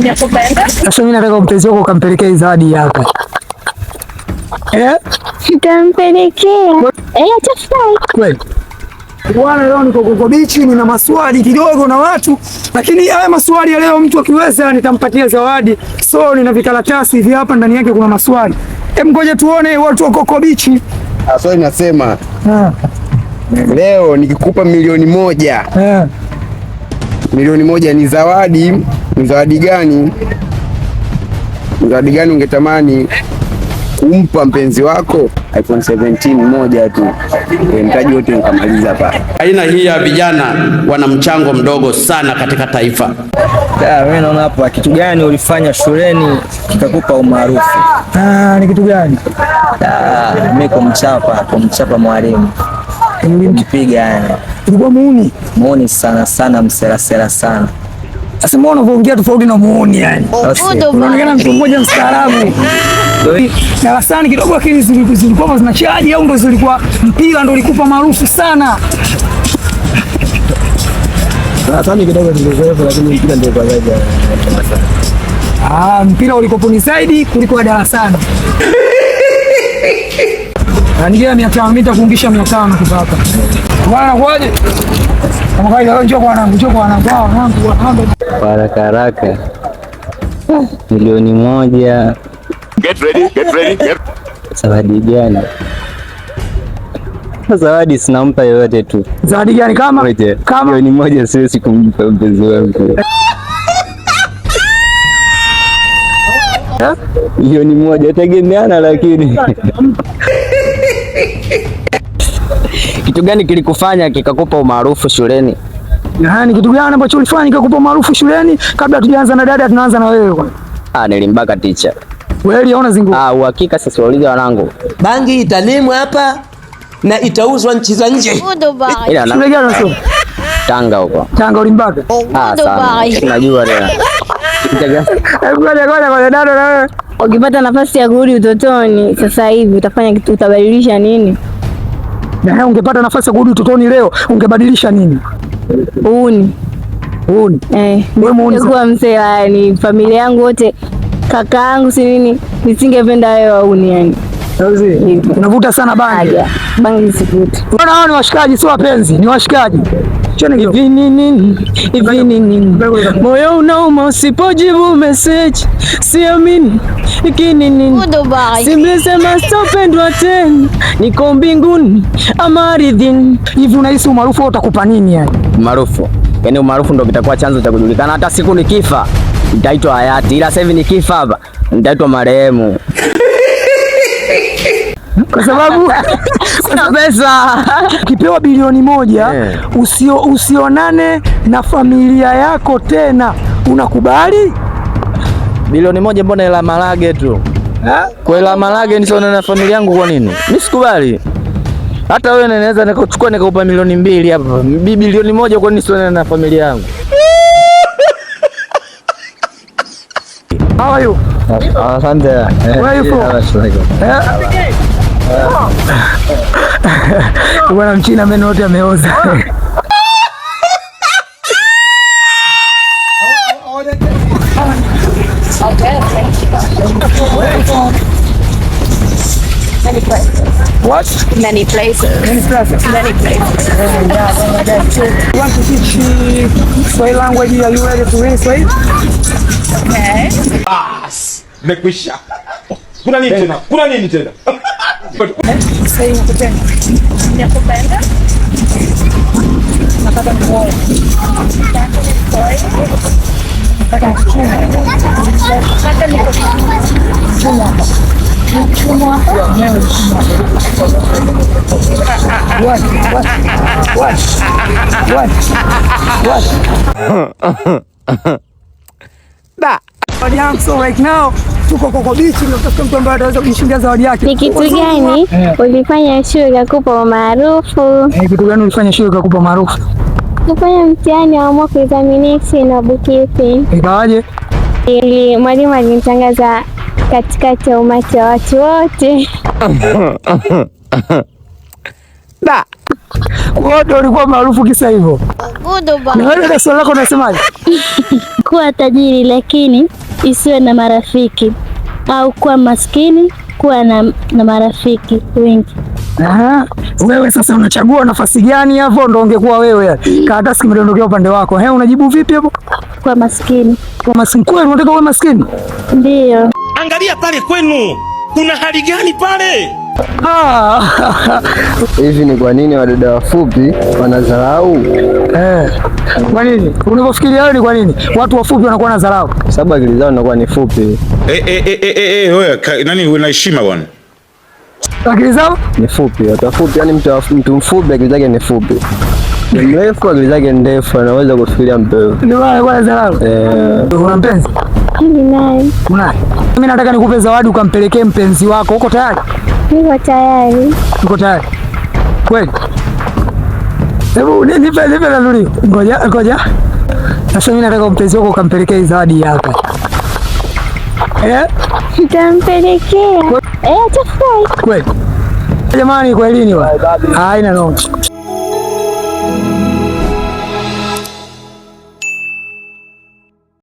Nakupenda. Sasa mimi nataka mpenzi wako ukampelekea zawadi yako. Eh? Nitampelekea. Eh, atafurahi. Kweli. Bwana, leo niko Coco Beach, nina maswali kidogo na watu, lakini haya maswali ya leo mtu akiweza nitampatia zawadi. So nina vikaratasi hivi hapa, ndani yake kuna maswali. Hem, ngoja tuone watu wa Coco Beach. Swali nasema Ah, leo nikikupa 1,000,000, eh. 1,000,000 ni zawadi, ni zawadi gani? Ni zawadi gani ungetamani kumpa mpenzi wako? iPhone 17 moja tu, mtaji wote nikamaliza pale. Aina hii ya vijana wana mchango mdogo sana katika taifa. Da, mimi naona hapa kitu gani ulifanya shuleni kikakupa umaarufu? Ah, ni kitu gani? Da, mimi kumchapa mwalimu, kumpiga yani. Ulikuwa muuni? Muuni sana sana, mserasera sana. Sasa mbona unavyoongea tofauti na muuni yani? Unaonekana mtu mmoja mstaarabu. Darasani kidogo akili zilikuwa zinachaji au ndo zilikuwa mpira ndo ulikupa maarufu sana? Darasani kidogo nilizoefu, lakini mpira ndio kwa zaidi. Ah, mpira ulikopo ni zaidi kuliko wa darasani. Nigia 500, mimi nitakuungisha 500 kipaka. Bwana kwaje? Kama kawaida leo njoo kwa wanangu, njoo kwa wanangu. Hao wanangu, wanangu. Kwa haraka haraka 1,000,000. Get ready, get ready, get Zawadi gani? Zawadi sinampa yoyote tu. Zawadi gani kama? Moja. Kama 1,000,000 siwezi kumpa mpenzi wangu. 1,000,000 tegemeana, lakini Kitu gani kilikufanya kikakupa umaarufu shuleni? Yaani kitu gani ambacho ulifanya kikakupa maarufu shuleni? Kabla hatujaanza na dada, tunaanza na wewe kwanza. Ah, nilimbaka teacher. Wewe hauna zinguo. Ah, uhakika sasa waulize wanangu. Bangi italimwa hapa na itauzwa nchi za nje. Ila na Shule gani unasoma? Tanga huko. Tanga ulimbaka. Ah, sana. Unajua tena. Hebu ngoja ngoja kwa dada na wewe. Ukipata nafasi ya kurudi utotoni sasa hivi utafanya kitu, utabadilisha nini? Na wewe ungepata nafasi ya kurudi utotoni leo, ungebadilisha nini? Uuni. Uuni. Eh, Wewe muuni sana. kuwa mzee, yani familia yangu wote, kaka yangu si nini, nisingependa wewe wauni yani. Unavuta sana bangi. Bangi sivuti. Unaona hao ni washikaji, sio wapenzi, ni washikaji. Hivi ni nini? Hivi ni nini? Moyo unauma usipojibu message, siamini hiki ni nini? Simlisema sitopendwa tena, niko mbinguni ama ardhini. Hivi unahisi umaarufu utakupa nini yani? Umaarufu. Yaani umaarufu ndio kitakuwa chanzo cha kujulikana. Hata siku nikifa nitaitwa hayati, ila sasa hivi nikifa hapa nitaitwa marehemu. Kwa sababu sina pesa. Ukipewa 1,000,000,000 usionane na familia yako tena, unakubali? 1,000,000,000 mbona ila marage tu? Kwa hela marage nisionane na familia yangu kwa nini? Mimi sikubali. Hata wewe naweza nikuchukua nikakupa 2,000,000 hapa. 1,000,000,000 kwa nini nisionane na familia yangu? How are you? Asante. Where are you from? Bwana Mchina meno yote ameoza. Many places. What? Many places. Many places. Many places. You want to teach Swahili language? Are you ready to learn Swahili? Okay. Bas, nimekwisha. Kuna nini tena? Kuna nini tena? Say nakupenda. Nakupenda. Nataka nikuoe. Nataka nikuoe. Nataka nikuchume. Nataka nikuchume. Hapa. What? What? What? What? What? Da. So right now tuko Coco Beach, tunatafuta mtu ambaye ataweza kujishindia zawadi yake. Ni kitu gani ulifanya shule ikakupa umaarufu? Kitu gani ulifanya shule ikakupa maarufu? Kufanya mtihani wa mock examination na bookkeeping. Ikawaje? Ili mwalimu alinitangaza katikati ya umati wa watu wote. Da. Wote ulikuwa maarufu kisa hivyo. Na wewe swali lako unasemaje? Kuwa tajiri lakini isiwe na marafiki au kuwa maskini kuwa na marafiki wengi. Aha. Wewe sasa unachagua nafasi gani hapo ndo ungekuwa wewe yani? Karatasi kimedondokea upande wako. He, unajibu vipi hapo? Kuwa maskini. Kuwa maskini kweli unataka uwe maskini? Ndiyo. Angalia pale kwenu. Kuna hali gani pale? Ah. Hivi ni kwa nini wadada wafupi wanadharau? Eh. Kwa nini? Unavyofikiria wewe ni kwa nini? Watu wafupi wanakuwa na dharau. Sababu akili zao zinakuwa ni fupi. Eh, eh, eh, eh, eh, wewe nani una heshima bwana? Akili zao ni fupi. Watu wafupi, yani mtu mfupi akili zake ni fupi. Ni mrefu akili zake ni ndefu, anaweza kufikiria mpevu. Ndio maana anakuwa na dharau. Eh. Una mpenzi? Ninaye. Unaye? Mimi nataka nikupe zawadi ukampelekee mpenzi wako. Uko tayari? Niko tayari. Uko tayari? Kweli? Hebu nipe nanuli. Ngoja ngoja. Sasa mimi nataka mpenzi wako ukampelekee zawadi hapa. Eh? Nitampelekea. Eh, atafurahi. Kweli? Jamani, kwelini wa. Haina noma.